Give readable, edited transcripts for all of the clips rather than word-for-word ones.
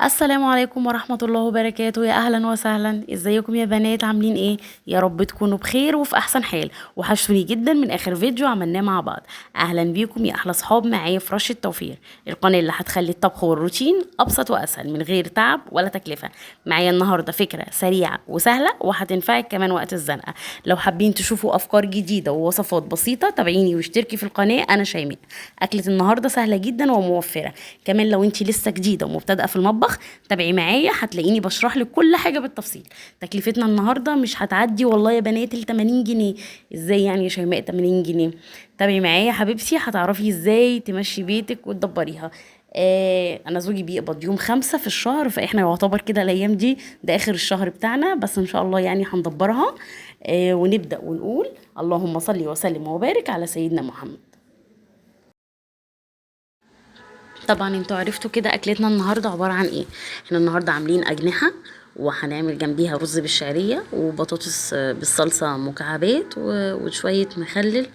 السلام عليكم ورحمة الله وبركاته. يا أهلا وسهلا، ازيكم يا بنات؟ عاملين ايه؟ يا رب تكونوا بخير وفي أحسن حال. وحشتوني جدا من آخر فيديو عملناه مع بعض. أهلا بيكم يا أحلى صحاب معايا في رشة توفير، القناة اللي هتخلي الطبخ والروتين أبسط وأسهل من غير تعب ولا تكلفة. معايا النهاردة فكرة سريعة وسهلة وهتنفعك كمان وقت الزنقة. لو حابين تشوفوا أفكار جديدة ووصفات بسيطة تابعيني واشتركي في القناة. أنا شيماء. أكلة النهاردة سهلة جدا وموفرة كمان. لو انتي لسه جديدة ومبتدئة في المطبخ تابعي معايا، هتلاقيني بشرح لك كل حاجة بالتفصيل. تكلفتنا النهارده مش هتعدي والله يا بنات ال 80 جنيه. ازاي يعني يا شيماء 80 جنيه؟ تابعي معايا يا حبيبتي، هتعرفي ازاي تمشي بيتك وتدبريها. انا زوجي بيقبض يوم 5 في الشهر، فاحنا يعتبر كده الايام دي ده اخر الشهر بتاعنا، بس ان شاء الله يعني هندبرها. ونبدا ونقول اللهم صل وسلم وبارك على سيدنا محمد. طبعا انتوا عرفتوا كده اكلتنا النهارده عبارة عن ايه. احنا النهارده عاملين اجنحة، وهنعمل جنبيها رز بالشعريه وبطاطس بالصلصه مكعبات وشوية مخلل،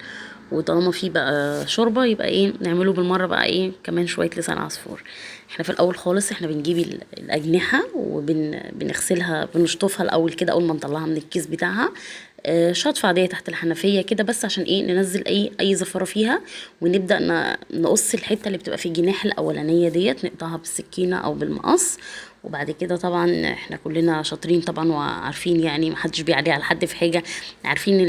وطالما في بقى شوربة يبقى ايه نعمله بالمرة بقى ايه كمان شوية لسان عصفور. احنا في الاول خالص احنا بنجيب الاجنحة وبنغسلها، بنشطفها الاول كده اول ما نطلعها من الكيس بتاعها، شطفه عادية تحت الحنفية كده، بس عشان ايه ننزل اي زفاره فيها، ونبدا نقص الحتة اللي بتبقى في الجناح الاولانية ديت، نقطعها بالسكينة او بالمقص. وبعد كده طبعا احنا كلنا شاطرين طبعا وعارفين، يعني محدش بيعلي على حد في حاجة، عارفين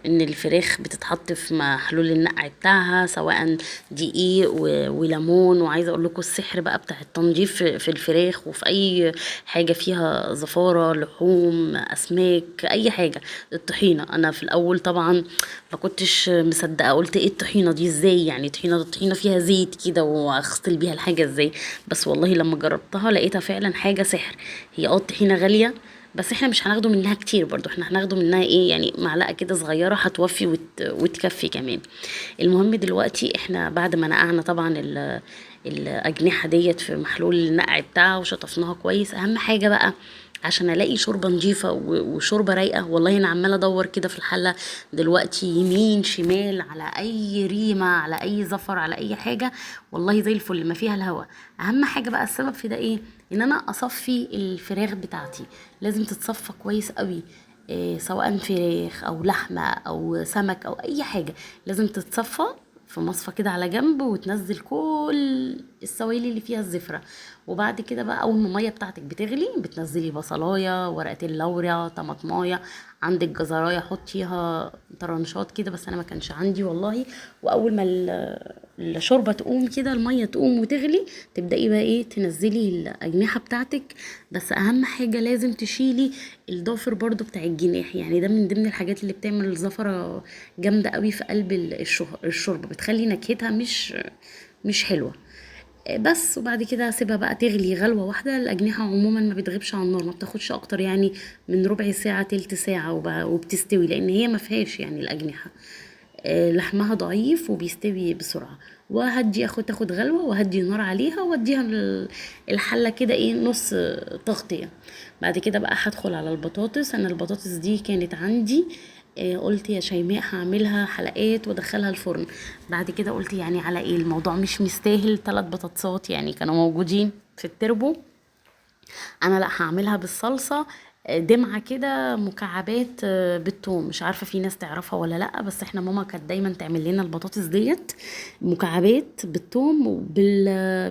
ان الفراخ بتتحط في محلول النقع بتاعها سواء دقيق وليمون. وعايزه اقول لكم السحر بقى بتاع التنظيف في الفراخ وفي اي حاجة فيها زفاره، لحوم، اسماك، اي حاجة. الطحينه انا في الاول طبعا ما كنتش مصدقه، قلت ايه الطحينه دي ازاي يعني، الطحينه فيها زيت كده واغسل بيها الحاجة ازاي؟ بس والله لما جربتها لقيتها فعلا حاجة سحر. هي الطحينه غالية، بس احنا مش هناخده منها كتير برضو، احنا هناخده منها ايه يعني معلقه كده صغيرة هتوفي وتكفي كمان. المهم دلوقتي احنا بعد ما نقعنا طبعا الاجنحة ديت في محلول النقع بتاعها وشطفناها كويس، اهم حاجة بقى عشان الاقي شوربة نظيفة وشوربه رايقة. والله انا عماله ادور كده في الحلة دلوقتي يمين شمال على اي ريمه، على اي زفر، على اي حاجة، والله زي الفل ما فيها الهوا. اهم حاجة بقى السبب في ده ايه؟ ان انا اصفي الفراخ بتاعتي، لازم تتصفى كويس قوي، سواء فراخ او لحمه او سمك او اي حاجة، لازم تتصفى في مصفى كده على جنب، وتنزل كل السوائل اللي فيها الزفره. وبعد كده بقى اول ما المية بتاعتك بتغلي بتنزلي بصلايه، ورقتين لورا، طماطمايه، عندك جزرايه حطيها طرنشات كده، بس انا ما كانش عندي والله. واول ما الشوربة تقوم كده، المية تقوم وتغلي، تبداي بقى ايه تنزلي الاجنحة بتاعتك. بس اهم حاجة لازم تشيلي الضافر برضو بتاع الجناح، يعني ده من ضمن الحاجات اللي بتعمل زفره جامدة قوي في قلب الشوربة، بتخلي نكهتها مش حلوة بس. وبعد كده اسيبها بقى تغلي غلوه واحدة. الاجنحة عموما ما بتغيبش على النار، ما بتاخدش اكتر يعني من ربع ساعة تلت ساعة وبتستوي، لان هي ما فيهاش يعني الاجنحة، لحمها ضعيف وبيستوي بسرعة. وهدي تاخد غلوه وهدي النار عليها، واديها الحلة كده ايه نص تغطيه. بعد كده بقى هدخل على البطاطس. انا البطاطس دي كانت عندي، قلت يا شيماء هعملها حلقات وادخلها الفرن. بعد كده قلت يعني على ايه الموضوع مش مستاهل 3 بطاطسات يعني كانوا موجودين في التربو، انا لا هعملها بالصلصه، دمعه كده مكعبات، بالثوم. مش عارفه في ناس تعرفها ولا لا، بس احنا ماما كانت دايما تعمل لنا البطاطس ديت مكعبات بالثوم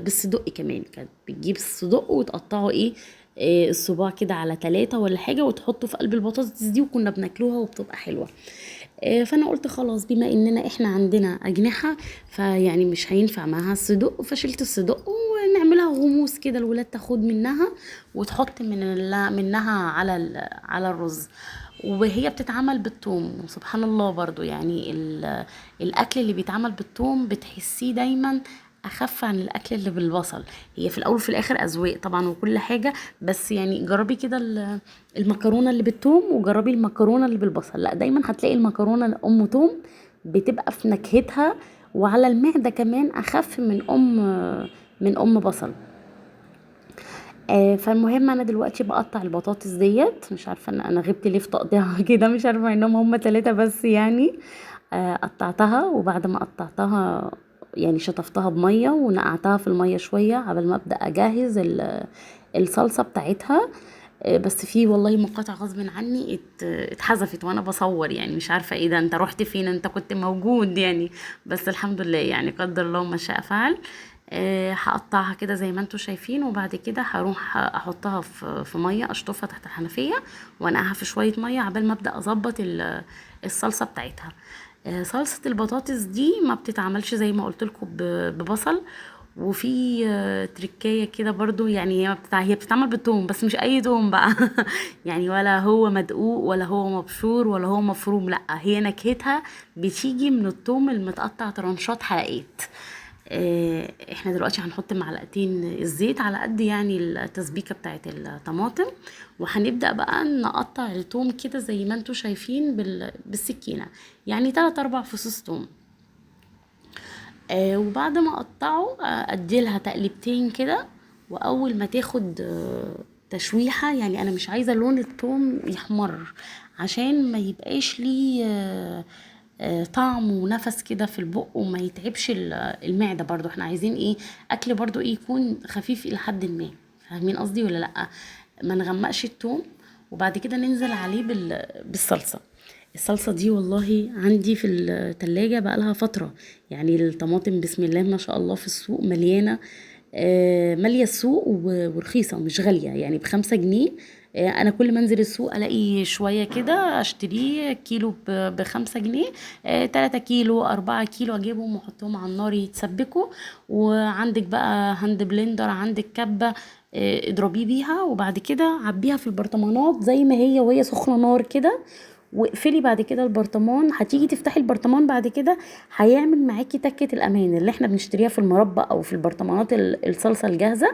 بالصدق كمان. كانت بتجيب الصدق وتقطعه ايه، الصباع كده على 3 ولا حاجة، وتحطه في قلب البطاطس دي، وكنا بناكلوها وبتبقى حلوة. فانا قلت خلاص بما اننا احنا عندنا اجنحة فيعني مش هينفع معاها الصدق، فشلت الصدق ونعملها غموس كده، الولاد تاخد منها وتحط منها على الرز. وهي بتتعمل بالثوم، وسبحان الله برضو يعني الاكل اللي بيتعمل بالثوم بتحسيه دايما اخف عن الاكل اللي بالبصل. هي في الاول وفي الاخر اذواق طبعا وكل حاجة، بس يعني جربي كده المكرونه اللي بالثوم وجربي المكرونه اللي بالبصل، لا دايما هتلاقي المكرونه اللي ام ثوم بتبقى في نكهتها وعلى المعدة كمان اخف من ام بصل. فالمهم انا دلوقتي بقطع البطاطس ديت، مش عارفه ان انا غبت ليه في تقطيعها كده، مش عارفه انهم هم 3 بس يعني. قطعتها، وبعد ما قطعتها يعني شطفتها بميه ونقعتها في المية شوية قبل ما ابدا اجهز الصلصه بتاعتها. بس في والله مقاطع غصب عني اتحذفت وانا بصور، يعني مش عارفه ايه ده، انت رحت فين، انت كنت موجود يعني، بس الحمد لله يعني قدر الله ما شاء فعل. هقطعها كده زي ما انتم شايفين، وبعد كده هروح احطها في مية، اشطفها تحت الحنفية وانقعها في شوية مية عبال ما ابدا اظبط الصلصه بتاعتها. صلصه البطاطس دي ما بتتعملش زي ما قلت لكم ببصل، وفي تركايه كده برضو، يعني هي بتتعمل بالثوم، بس مش اي ثوم بقى يعني ولا هو مدقوق ولا هو مبشور ولا هو مفروم، لا هي نكهتها بتيجي من الثوم المتقطع ترنشات حلقات. احنا دلوقتي هنحط معلقتين الزيت على قد يعني التسبيكه بتاعت الطماطم، وهنبدا بقى نقطع الثوم كده زي ما انتم شايفين بالسكينة، يعني 3-4 فصوص ثوم. وبعد ما اقطعه، اديلها تقليبتين كده، واول ما تاخد تشويحه، يعني انا مش عايزه لون الثوم يحمر عشان ما يبقاش ليه طعم ونفس كده في البق، وما يتعبش المعدة. برضو احنا عايزين ايه، اكل برضو ايه يكون خفيف الى حد ما، فاهمين قصدي ولا لا؟ ما نغمقش الثوم، وبعد كده ننزل عليه بالصلصه. الصلصه دي والله عندي في التلاجة بقالها فترة، يعني الطماطم بسم الله ما شاء الله في السوق مليانة، مالية السوق ورخيصة مش غالية، يعني ب5 جنيه. أنا كل ما أنزل السوق ألاقي شوية كده أشتريه كيلو ب5 جنيه، 3 كيلو 4 كيلو أجيبهم وأحطهم على النار يتسبكوا. وعندك بقى hand blender، عندك كبة، اضربيه بيها، وبعد كده عبيها في البرطمانات زي ما هي وهي سخنة نار كده، واقفلي بعد كده البرطمان. هتيجي تفتحي البرطمان بعد كده هيعمل معاكي تكة الامان اللي احنا بنشتريها في المربى او في البرطمانات الصلصة الجاهزة.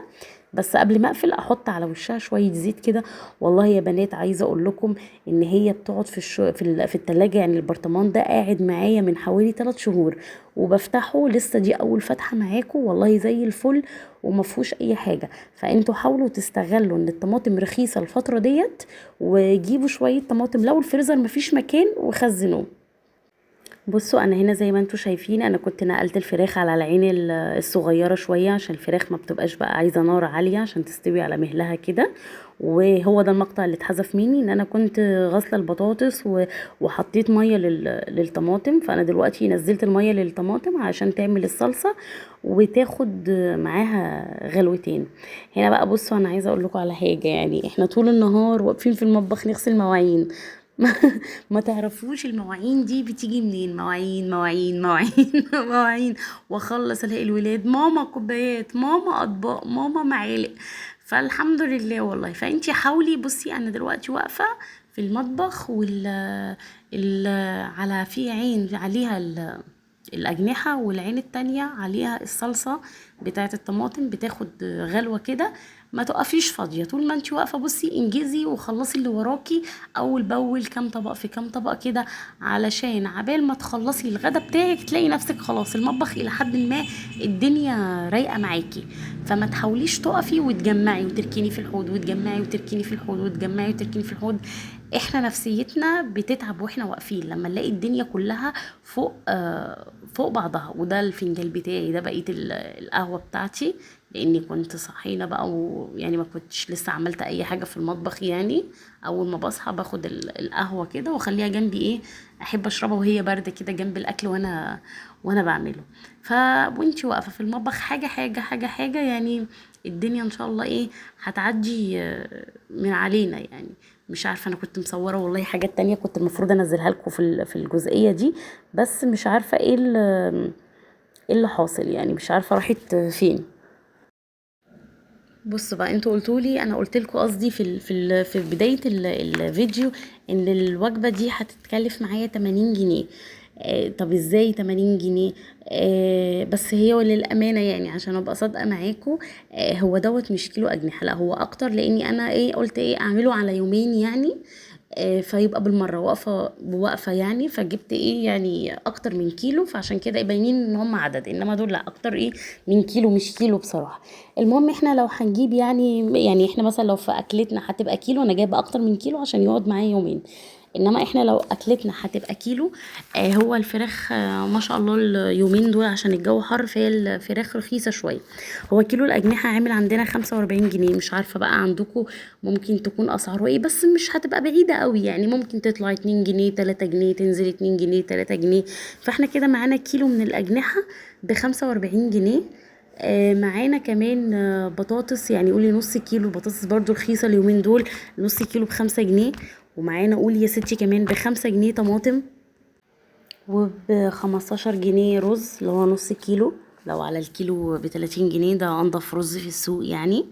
بس قبل ما اقفل احط على وشها شوية زيت كده. والله يا بنات عايزة اقول لكم ان هي بتقعد في التلاجة، يعني البرطمان ده قاعد معايا من حوالي 3 شهور وبفتحه لسه، دي اول فتحة معاكم والله زي الفل وما فيهوش اي حاجة. فانتوا حاولوا تستغلوا ان الطماطم رخيصة الفترة ديت، وجيبوا شوية طماطم لو الفريزر مفيش مكان وخزنوه. بصوا انا هنا زي ما انتوا شايفين انا كنت نقلت الفراخ على العين الصغيرة شوية عشان الفراخ ما بتبقاش بقى عايزه نار عالية عشان تستوي على مهلها كده. وهو ده المقطع اللي اتحذف مني، ان انا كنت غاسله البطاطس وحطيت مية للطماطم، فانا دلوقتي نزلت المية للطماطم عشان تعمل الصلصه وتاخد معاها غلوتين. هنا بقى بصوا انا عايزه اقول لكم على حاجة، يعني احنا طول النهار واقفين في المطبخ نغسل مواعين، ما تعرفوش المواعين دي بتيجي منين، مواعين مواعين مواعين مواعين، واخلص الاقي الولاد ماما كوبايات، ماما اطباق، ماما معالق. فالحمد لله والله. فانتي حاولي، بصي انا دلوقتي واقفة في المطبخ على في عين عليها الاجنحة والعين التانية عليها الصلصه بتاعه الطماطم، بتاخد غلوه كده. ما تقفيش فاضية طول ما انتي واقفة، بصي انجزي وخلصي اللي وراكي اول باول، كام طبق في كام طبق كده، علشان عبال ما تخلصي الغدا بتاعك تلاقي نفسك خلاص المطبخ الى حد ما الدنيا رايقة معاكي. فما تحاوليش تقفي وتجمعي وتركيني في الحوض وتجمعي وتركيني في الحوض وتجمعي وتركيني في الحوض. احنا نفسيتنا بتتعب واحنا واقفين لما نلاقي الدنيا كلها فوق بعضها. وده الفنجان بتاعي، ده بقية القهوة بتاعتي، لاني كنت صحينه بقى ويعني ما كنتش لسه عملت اي حاجة في المطبخ. يعني اول ما بصحى باخد القهوة كده واخليها جنبي، احب اشربها وهي باردة كده جنب الاكل وانا بعمله. وانتي واقفة في المطبخ حاجة حاجة حاجة حاجة، يعني الدنيا ان شاء الله هتعدي من علينا. يعني مش عارفه، انا كنت مصوره والله حاجات تانية كنت المفروض انزلها لكم في الجزئية دي، بس مش عارفه ايه اللي حاصل، يعني مش عارفه راحت فين. بصوا بقى، انتوا قلتوا لي، انا قلت لكم قصدي في بداية الفيديو ان الوجبة دي هتتكلف معايا 80 جنيه. طب ازاي 80 جنيه؟ بس هي للامانة يعني عشان ابقى صادقة معاكم، هو دوت مش كيلو اجنحة، لا هو اكتر، لاني انا قلت اعمله على يومين يعني، فيبقى بالمرة واقفة يعني، فجبت اكتر من كيلو، فعشان كده باينين ان هم عدد، انما دول لا اكتر من كيلو، مش كيلو بصراحة. المهم احنا لو هنجيب يعني احنا مثلا لو في اكلتنا هتبقى كيلو، انا جايبه اكتر من كيلو عشان يقعد معايا يومين. انما احنا لو اكلتنا هتبقى كيلو، هو الفراخ ما شاء الله اليومين دول عشان الجو حر فهي الفراخ رخيصة شوية. هو كيلو الاجنحة عامل عندنا 45 جنيه، مش عارفه بقى عندكم ممكن تكون اسعاره ايه، بس مش هتبقى بعيدة قوي يعني، ممكن تطلع 2 جنيه 3 جنيه، تنزل 2 جنيه 3 جنيه. فاحنا كده معانا كيلو من الاجنحة ب45 جنيه. معانا كمان بطاطس، يعني قولي نص كيلو بطاطس برضو رخيصة اليومين دول، نص كيلو ب5 جنيه. ومعانا قولي يا ستي كمان ب5 جنيه طماطم، وب15 جنيه رز اللي هو نص كيلو، لو على الكيلو ب30 جنيه، ده انضف رز في السوق يعني.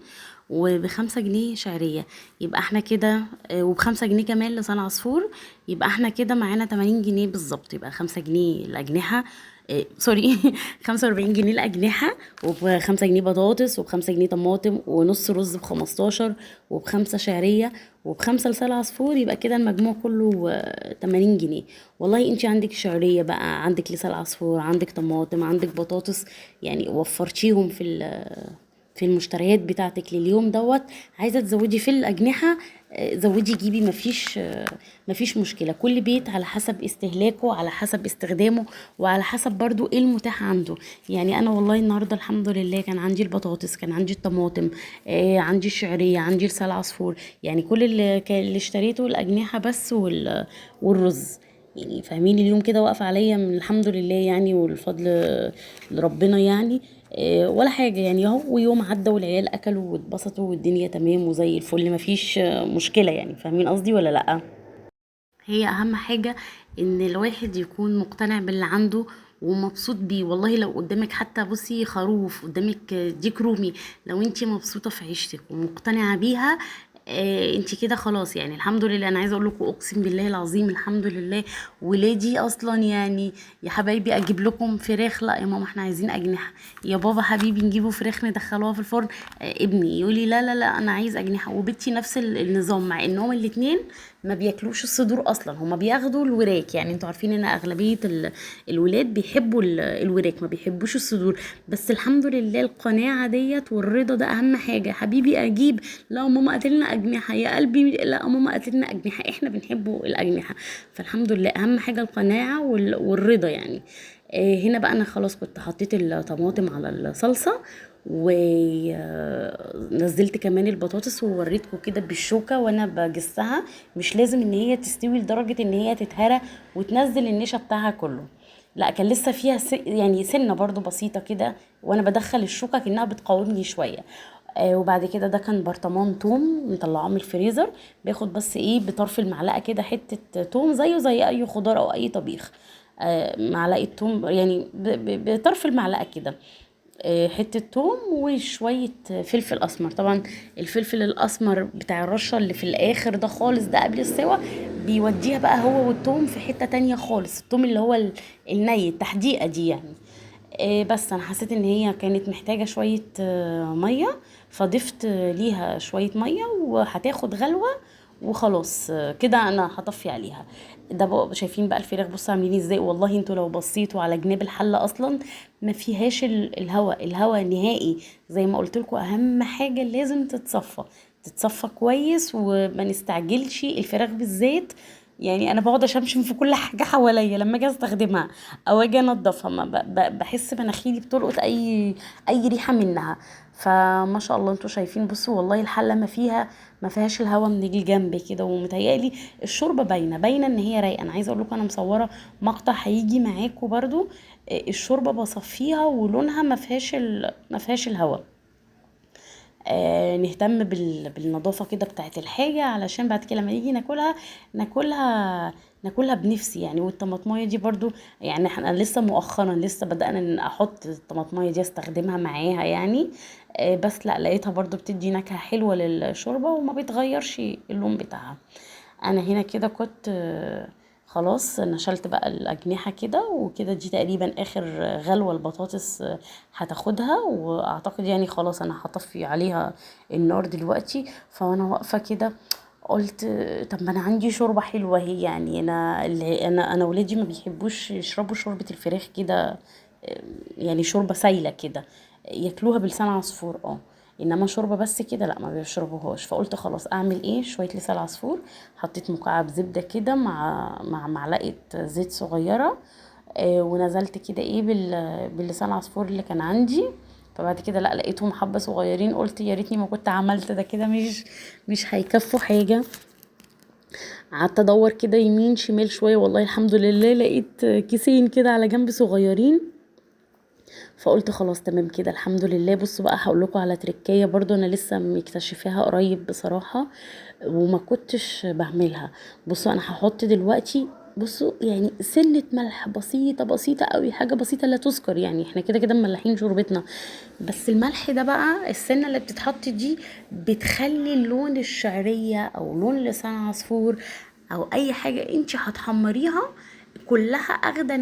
وب5 جنيه شعرية، يبقى احنا كده، وب5 جنيه كمان لسان عصفور، يبقى احنا كده معانا 80 جنيه بالظبط. يبقى 5 جنيه الأجنحة، sorry 45 جنيه الأجنحة، وب5 جنيه بطاطس، وب5 جنيه طماطم، ونص رز ب15، وب5 شعرية، وب5 لسان عصفور، يبقى كده المجموع كله 80 جنيه. والله انت عندك شعرية بقى، عندك لسان عصفور، عندك طماطم، عندك بطاطس، يعني وفرتيهم في المشتريات بتاعتك لليوم دوت. عايزة تزودي في الأجنحة، زودي جيبي، مفيش مشكلة. كل بيت على حسب استهلاكه، على حسب استخدامه، وعلى حسب برضو ايه المتاح عنده. يعني انا والله النهاردة الحمد لله كان عندي البطاطس، كان عندي الطماطم، عندي الشعرية، عندي لسان عصفور، يعني كل اللي اشتريته الأجنحة بس والرز، يعني فاهمين. اليوم كده واقف عليا من الحمد لله يعني، والفضل لربنا يعني، ولا حاجة يعني اهو. ويوم عدى والعيال اكلوا واتبسطوا والدنيا تمام وزي الفل، مفيش مشكلة يعني، فاهمين قصدي ولا لأ؟ هي اهم حاجة ان الواحد يكون مقتنع باللي عنده ومبسوط بيه. والله لو قدامك حتى بصي خروف، قدامك ديك رومي، لو انتي مبسوطة في عيشتك ومقتنعة بيها، انتي كده خلاص يعني الحمد لله. انا عايزه اقول لكم اقسم بالله العظيم الحمد لله ولادي اصلا يعني يا حبايبي اجيب لكم فراخ، لا يا ماما احنا عايزين اجنحة، يا بابا حبيبي نجيبوا فراخ ندخلوها في الفرن، ابني يقول لي لا لا لا انا عايز اجنحة، وبنتي نفس النظام، مع انهم الاتنين ما بياكلوش الصدور اصلا، هما بياخدوا الوراك. يعني انتوا عارفين ان اغلبية الولاد بيحبوا الوراك، ما بيحبوش الصدور، بس الحمد لله القناعة ديت والرضا ده اهم حاجة. حبيبي اجيب، لا ماما قاتلنا اجنحة، يا قلبي لا ماما قاتلنا اجنحة، احنا بنحبوا الاجنحة. فالحمد لله اهم حاجة القناعة والرضا يعني. هنا بقى انا خلاص كنت حطيت الطماطم على الصلصه، ونزلت كمان البطاطس، ووريتكم كده بالشوكة وانا بجسها، مش لازم ان هي تستوي لدرجة ان هي تتهرى وتنزل النشا بتاعها كله، لا كان لسه فيها يعني سنة برضو بسيطة كده، وانا بدخل الشوكة كانها بتقاومني شوية. وبعد كده ده كان برطمان توم مطلعاه من الفريزر، باخد بس ايه بطرف المعلقة كده حتة توم زيه زي اي خضار او اي طبيخ، معلقه توم يعني بطرف المعلقة كده، حتة توم وشوية فلفل اسمر. طبعا الفلفل الاسمر بتاع الرشه اللي في الاخر ده خالص، ده قبل السوا بيوديها بقى هو والتوم في حتة تانية خالص، التوم اللي هو الني التحديقه دي يعني. بس انا حسيت ان هي كانت محتاجه شوية مية، فضفت ليها شوية مية وهتاخد غلوه وخلاص، كده انا هطفي عليها. ده بقى شايفين بقى الفراخ بصوا عاملين ازاي، والله انتوا لو بصيتوا على جناب الحلة اصلا ما فيهاش الهواء نهائي. زي ما قلت لكم اهم حاجة لازم تتصفى كويس وما نستعجلش الفراخ بالذات. يعني انا بقعد اشمشم في كل حاجة حواليا لما اجي استخدمها او اجي انضفها، ما بحس مناخيري بتلقط اي ريحه منها. فما شاء الله انتوا شايفين بصوا والله الحلة ما فيهاش الهوا من الجنب كده، ومتهيألي الشوربة باينة ان هي رايقة. انا عايزه اقول لكم انا مصوره مقطع هيجي معاكم برضو، الشوربة بصفيها ولونها ما فيهاش الهوا. نهتم بالنظافة كده بتاعت الحاجة علشان بعد كده لما نيجي ناكلها بنفسي يعني. والطماطمايه دي برضو يعني احنا لسه مؤخرا لسه بدأنا ان احط الطماطمايه دي استخدمها معاها يعني، بس لا لقيتها برضو بتدي نكهة حلوة للشوربة وما بيتغيرش اللون بتاعها. انا هنا كده كنت، خلاص نشلت بقى الأجنحة كده وكده، دي تقريبا آخر غلوة البطاطس هتاخدها، وأعتقد يعني خلاص أنا هطفي عليها النار دلوقتي. فأنا واقفة كده قلت طب ما أنا عندي شوربة حلوة اهي، يعني أنا ولادي ما بيحبوش يشربوا شوربة الفراخ كده، يعني شوربة سايلة كده، ياكلوها بلسان عصفور. انما شوربة بس كده لا ما بيشربوهاش. فقلت خلاص اعمل ايه، شوية لسان عصفور، حطيت مكعب زبدة كده مع معلقه زيت صغيرة، ونزلت كده ايه باللسان عصفور اللي كان عندي. فبعد كده لا لقيتهم حبه صغيرين، قلت يا ريتني ما كنت عملت ده كده، مش هيكفوا حاجة. قعدت ادور كده يمين شمال شوية، والله الحمد لله لقيت كيسين كده على جنب صغيرين، فقلت خلاص تمام كده الحمد لله. بصوا بقى هقول لكم على تركايه برضو انا لسه مكتشفاها قريب بصراحة وما كنتش بعملها. بصوا انا هحط دلوقتي بصوا يعني سنة ملح بسيطة بسيطة قوي، حاجة بسيطة لا تذكر، يعني احنا كده كده مملحين شوربتنا، بس الملح ده بقى السنة اللي بتتحط دي بتخلي لون الشعرية او لون لسان عصفور او اي حاجة انت هتحمريها كلها اخده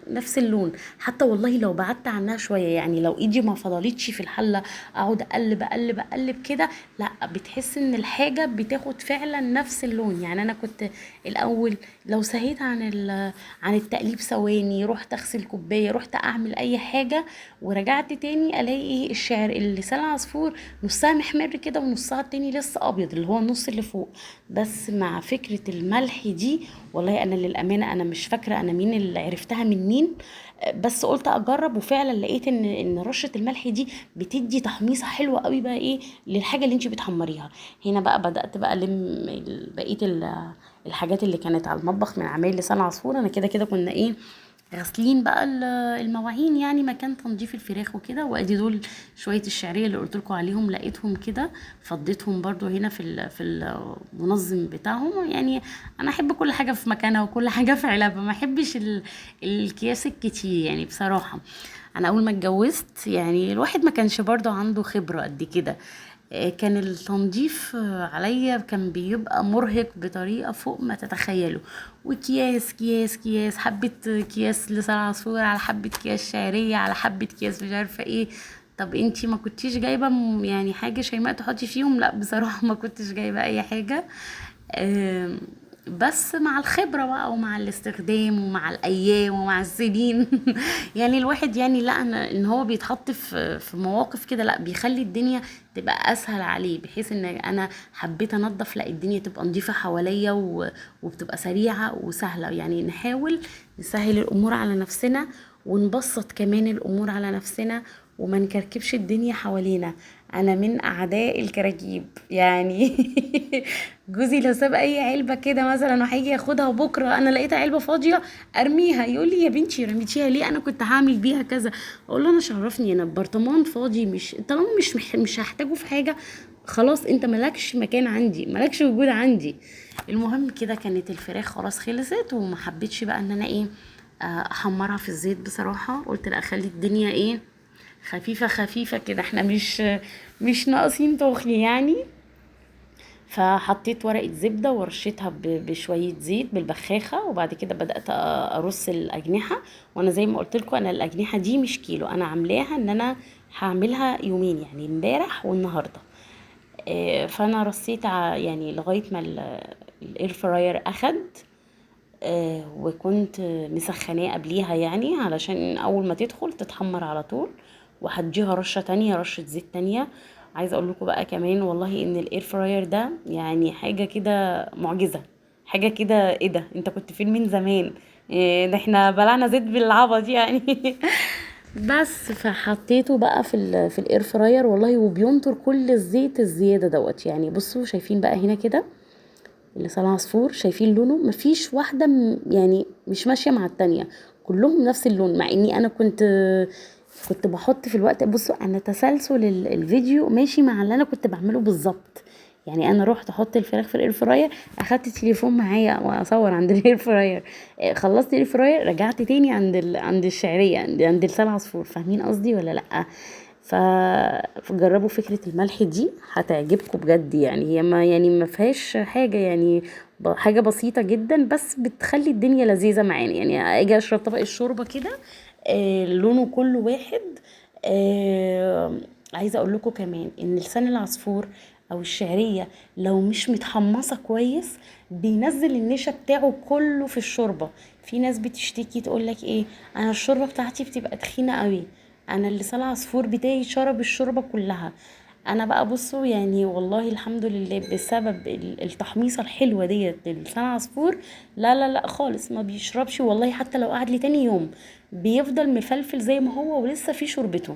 نفس اللون. حتى والله لو بعدت عنها شوية، يعني لو ايدي ما فضلتش في الحلة اقعد اقلب اقلب اقلب كده، لا بتحس ان الحاجة بتاخد فعلا نفس اللون. يعني انا كنت الاول لو سهيت عن التقليب ثواني، رحت اغسل كوباية، رحت اعمل اي حاجة، ورجعت تاني الاقي ايه الشعر اللسان العصفور نصها محمر كده ونصها التاني لسه ابيض اللي هو النص اللي فوق. بس مع فكرة الملح دي والله انا للامانة انا مش فاكره انا مين اللي عرفتها من مين، بس قلت اجرب، وفعلا لقيت ان رشه الملح دي بتدي تحميصه حلوة قوي بقى ايه للحاجة اللي انت بتحمريها. هنا بقى بدات بقى الم بقية الحاجات اللي كانت على المطبخ من عمايل لسان عصفور. انا كده كده كنا ايه غاسلين بقى المواعين، يعني مكان تنظيف الفراخ وكده. وادي دول شوية الشعرية اللي قلت لكم عليهم، لقيتهم كده فضيتهم برضو هنا في المنظم بتاعهم. يعني انا احب كل حاجة في مكانها وكل حاجة في علبها، ما احبش الكياس الكتير يعني بصراحة. انا اول ما اتجوزت يعني الواحد ما كانش برضو عنده خبره قد كده، كان التنظيف عليا كان بيبقى مرهق بطريقة فوق ما تتخيلوا، وكياس كياس كياس، حبه كياس لسان عصفور على حبه كياس شعرية على حبه كياس مش عارفه ايه. طب انتي ما كنتيش جايبه يعني حاجة شيماء تحطي فيهم؟ لا بصراحة ما كنتش جايبه اي حاجة. بس مع الخبرة بقى ومع الاستخدام ومع الأيام ومع السنين يعني الواحد يعني لا أنا إن هو بيتحط في مواقف كده، لا بيخلي الدنيا تبقى أسهل عليه، بحيث إن أنا حبيت أنظف لا الدنيا تبقى نظيفة حواليا وبتبقى سريعة وسهلة. يعني نحاول نسهل الأمور على نفسنا ونبسط كمان الأمور على نفسنا وما نكركبش الدنيا حوالينا. أنا من أعداء الكراكيب يعني جوزي لو ساب أي علبة كده مثلا وهيجي ياخدها بكرة، أنا لقيتها علبة فاضية أرميها، يقول لي يا بنتي رميتيها ليه؟ أنا كنت هعمل بيها كذا. أقول له أنا شرفني، أنا برطمان فاضي، مش طالما مش هحتاجه في حاجة خلاص، أنت مالكش مكان عندي، مالكش وجود عندي. المهم كده كانت الفراخ خلاص خلصت، وما حبيتش بقى إن أنا إيه أحمرها في الزيت بصراحة، قلت لا أخلي الدنيا إيه خفيفة خفيفة كده، احنا مش ناقصين تخن يعني. فحطيت ورقة زبدة ورشيتها بشوية زيت بالبخاخة، وبعد كده بدأت أرص الأجنحة. وأنا زي ما قلت لكم أنا الأجنحة دي مش كيلو، أنا عاملاها إن أنا هعملها يومين، يعني امبارح والنهاردة. فأنا رصيت يعني لغاية ما ال air fryer أخد، وكنت مسخناه قبليها يعني علشان أول ما تدخل تتحمر على طول، وهديها رشة تانية، رشة زيت تانية. عايزة اقول لكم بقى كمان والله ان ال air fryer ده يعني حاجة كده معجزة، حاجة كده ايه ده، انت كنت فين من زمان؟ إيه ده احنا بلعنا زيت بالعبط يعني بس فحطيته بقى في ال air fryer والله، وبينطر كل الزيت الزيادة دوت. يعني بصوا شايفين بقى هنا كده لسان عصفور، شايفين لونه مفيش واحدة يعني مش ماشية مع التانية، كلهم نفس اللون. مع اني انا كنت بحط في الوقت، بصوا انا تسلسل الفيديو ماشي مع اللي انا كنت بعمله بالظبط. يعني انا روحت احط الفراخ في ال air fryer، اخدت التليفون معايا واصور عند ال air fryer، خلصت ال air fryer رجعت تاني عند الشعرية، عند لسان عصفور. فاهمين قصدي ولا لا؟ فجربوا فكرة الملح دي هتعجبكم بجد. يعني هي ما يعني ما فيهاش حاجة، يعني حاجة بسيطة جدا بس بتخلي الدنيا لذيذة معانا. يعني اجي اشرب طبق الشوربة كده، لونه كله واحد. عايزة اقول لكم كمان ان لسان العصفور او الشعرية لو مش متحمصة كويس بينزل النشا بتاعه كله في الشوربة. في ناس بتشتكي تقول لك ايه، انا الشوربة بتاعتي بتبقى تخينة قوي. انا اللسان العصفور بتاعي شرب الشوربة كلها. انا بقى بصوا يعني والله الحمد لله بسبب التحميصه الحلوة ديت للسان عصفور، لا لا لا خالص ما بيشربش والله، حتى لو قعد لي تاني يوم بيفضل مفلفل زي ما هو ولسه في شوربته.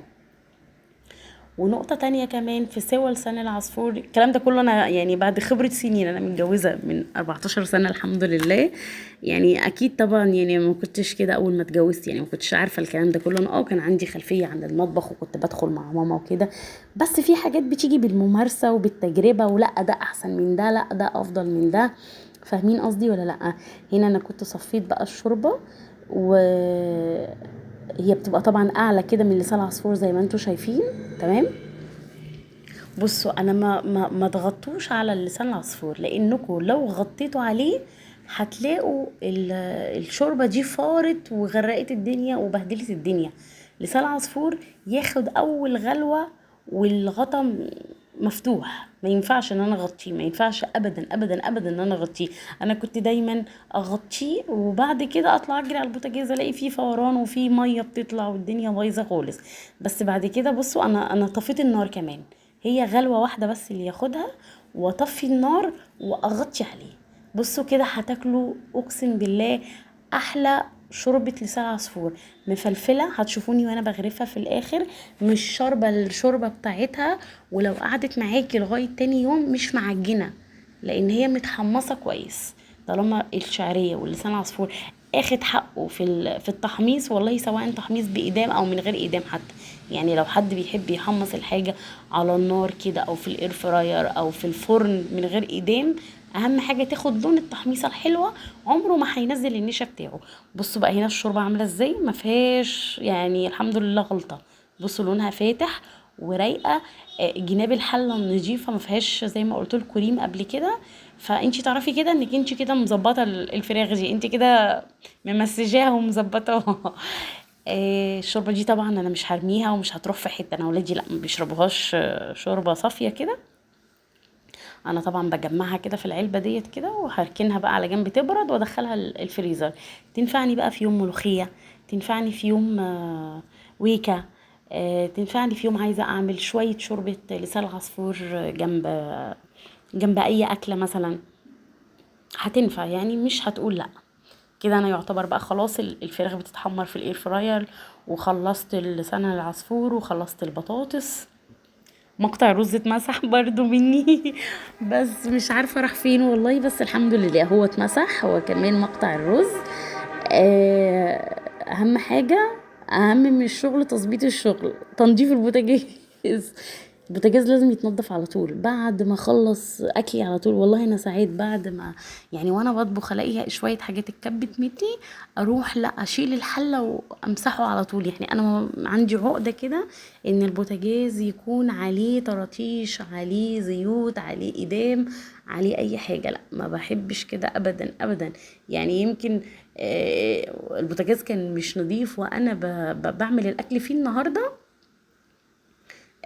ونقطة تانية كمان في سوى لسان العصفور، الكلام ده كله أنا يعني بعد خبرة سنين، أنا متجوزة من 14 سنة الحمد لله، يعني أكيد طبعا يعني ما كنتش كده أول ما اتجوزت، يعني ما كنتش عارفة الكلام ده كله. أنا كان عندي خلفية عن المطبخ وكنت بدخل مع ماما وكده، بس في حاجات بتيجي بالممارسة وبالتجربة، ولا ده أحسن من ده، لا ده أفضل من ده، فاهمين قصدي ولا لا؟ هنا أنا كنت صفيت بقى الشوربة، و هي بتبقى طبعا اعلى كده من لسان العصفور زي ما انتم شايفين، تمام. بصوا انا ما ضغطتوش على لسان العصفور، لانكم لو غطيتوا عليه هتلاقوا الشوربة دي فارت وغرقت الدنيا وبهدلت الدنيا. لسان العصفور ياخد اول غلوه والغطا مفتوح، ما ينفعش ان انا اغطيه، ما ينفعش ابدا ابدا ابدا ان انا اغطيه. انا كنت دايما اغطيه وبعد كده اطلع اجري على البوتاجاز الاقي فيه فوران وفيه مية بتطلع والدنيا بايظة خالص. بس بعد كده بصوا انا طفيت النار كمان، هي غلوه واحدة بس اللي ياخدها، واطفي النار واغطي عليه. بصوا كده هتاكلوا اقسم بالله احلى شوربة لسان عصفور مفلفلة، هتشوفوني وانا بغرفها في الاخر، مش شاربة الشوربة بتاعتها، ولو قعدت معاكي لغاية تاني يوم مش معجنة لان هي متحمصة كويس. طالما الشعرية واللسان العصفور اخد حقه في التحميص، والله سواء تحميص بإدام او من غير إدام حتى، يعني لو حد بيحب يحمص الحاجة على النار كده او في ال air fryer او في الفرن من غير إدام، اهم حاجة تاخد لون التحميصه الحلوة، عمره ما هينزل النشا بتاعه. بصوا بقى هنا الشوربة عامله ازاي، ما فيهاش يعني الحمد لله غلطه. بصوا لونها فاتح ورايقه، جناب الحلة النظيفة ما فيهاش زي ما قلت لكم ريم قبل كده، فانتي تعرفي كده انك انتي كده مظبطه الفراخ دي، انتي كده ممسجاها ومظبطاها. الشوربة دي طبعا انا مش هرميها ومش هتروح في حتة، انا ولادي لا ما بيشربوهاش، شوربة صافية كده. انا طبعا بجمعها كده في العلبة ديت كده وهركنها بقى على جنب تبرد وادخلها الفريزر. تنفعني بقى في يوم ملوخية، تنفعني في يوم ويكا، تنفعني في يوم عايزه اعمل شوية شوربة لسان عصفور جنب اي اكله مثلا، هتنفع يعني مش هتقول لا. كده انا يعتبر بقى خلاص الفراخ بتتحمر في ال air fryer، وخلصت لسان العصفور وخلصت البطاطس. مقطع الرز اتمسح برضو مني بس مش عارفة راح فين والله، بس الحمد لله هو اتمسح، هو كمان مقطع الرز. اهم حاجة، اهم من الشغل تظبيط الشغل، تنظيف البوتاجاز. البوتاجاز لازم يتنظف على طول بعد ما اخلص اكلي على طول. والله انا ساعات بعد ما يعني وانا بطبخ الاقي شوية حاجات اتكبت مني، اروح لا اشيل الحلة وامسحه على طول. يعني انا عندي عقده كده ان البوتاجاز يكون عليه طراطيش، عليه زيوت، عليه ادام، عليه اي حاجة، لا ما بحبش كده ابدا ابدا. يعني يمكن البوتاجاز كان مش نظيف وانا بعمل الاكل فيه النهارده،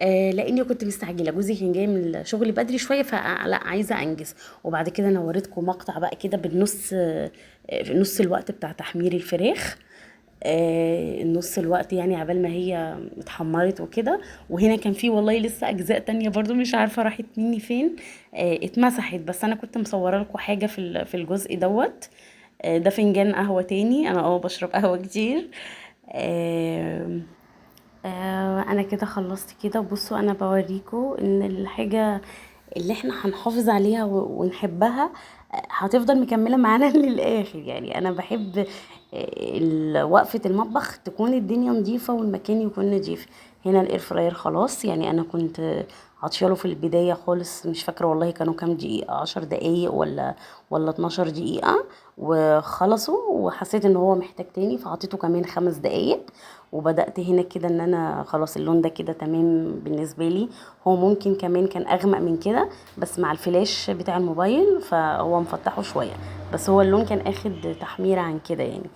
لاني كنت مستعجلة، جوزي كان جاي من الشغل بدري شوية، فلا عايزه انجز. وبعد كده انا وريتكم مقطع بقى كده بالنص، في نص الوقت بتاع تحمير الفراخ، نص الوقت يعني عبال ما هي اتحمرت وكده. وهنا كان في والله لسه اجزاء تانية برضو مش عارفه راحت مني فين، اتمسحت، بس انا كنت مصوره لكم حاجة في الجزء دوت. ده فنجان قهوة تاني، انا بشرب قهوة كتير. انا كده خلصت كده. بصوا انا بوريكم ان الحاجة اللي احنا هنحافظ عليها ونحبها، هتفضل مكملة معانا للاخر. يعني انا بحب، وقفه المطبخ تكون الدنيا نظيفة والمكان يكون نظيف. هنا الاير فراير خلاص، يعني انا كنت عطياله في البداية خالص، مش فاكره والله كانوا كام دقيقة، 10 دقايق ولا 12 دقيقة، وخلصوا، وحسيت ان هو محتاج تاني فعطيته كمان 5 دقايق. وبدات هنا كده ان انا خلاص اللون ده كده تمام بالنسبة لي. هو ممكن كمان كان اغمق من كده، بس مع الفلاش بتاع الموبايل فهو مفتحة شوية، بس هو اللون كان اخد تحميره عن كده يعني.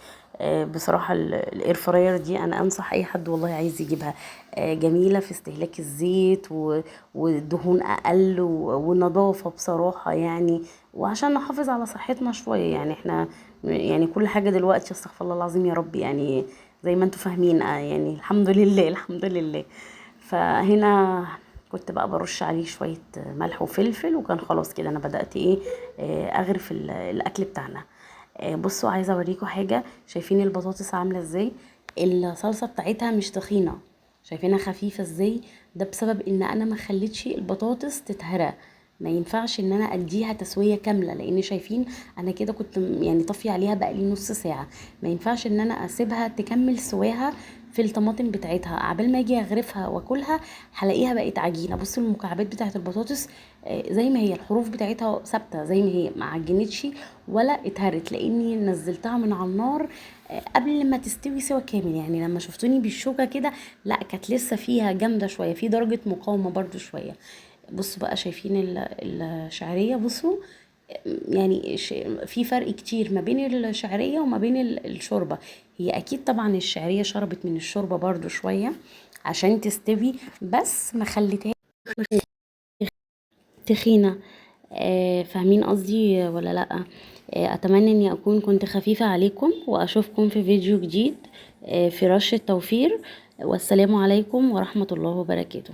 بصراحة ال air fryer دي انا انصح اي حد والله عايز يجيبها، جميلة في استهلاك الزيت والدهون اقل والنظافة بصراحة يعني، وعشان نحافظ على صحتنا شوية. يعني احنا يعني كل حاجة دلوقتي استغفر الله العظيم يا رب، يعني زي ما انتوا فاهمين، يعني الحمد لله الحمد لله. فهنا كنت بقى برش عليه شوية ملح وفلفل، وكان خلاص كده انا بدأت ايه، اغرف الاكل بتاعنا. بصوا عايزة اوريكم حاجة، شايفين البطاطس عاملة ازاي؟ الصلصة بتاعتها مش تخينة، شايفينها خفيفة ازاي؟ ده بسبب ان انا ما خليتش البطاطس تتهرى، ما ينفعش ان انا اديها تسوية كاملة، لان شايفين انا كده كنت طافية عليها بقالي نص ساعة، ما ينفعش ان انا اسيبها تكمل سواها في الطماطم بتاعتها، عبال ما اجي اغرفها واكلها هلاقيها بقت عجينة. بصوا المكعبات بتاعت البطاطس، زي ما هي، الحروف بتاعتها ثابتة زي ما هي، ما عجنتش ولا اتهرت، لاني نزلتها من على النار، قبل ما تستوي سوا كامل. لما شفتوني بالشوكة كده، لا كانت لسه فيها جامدة شوية، في درجة مقاومة برضو شوية. بصوا بقى شايفين الشعرية، بصوا في فرق كتير ما بين الشعرية وما بين الشوربة. هي اكيد طبعا الشعرية شربت من الشوربة برضو شوية عشان تستوي، بس ما خليتهاش تخينة. فاهمين قصدي ولا لا؟ اتمنى اني اكون كنت خفيفة عليكم، واشوفكم في فيديو جديد، في رشة توفير. والسلام عليكم ورحمة الله وبركاته.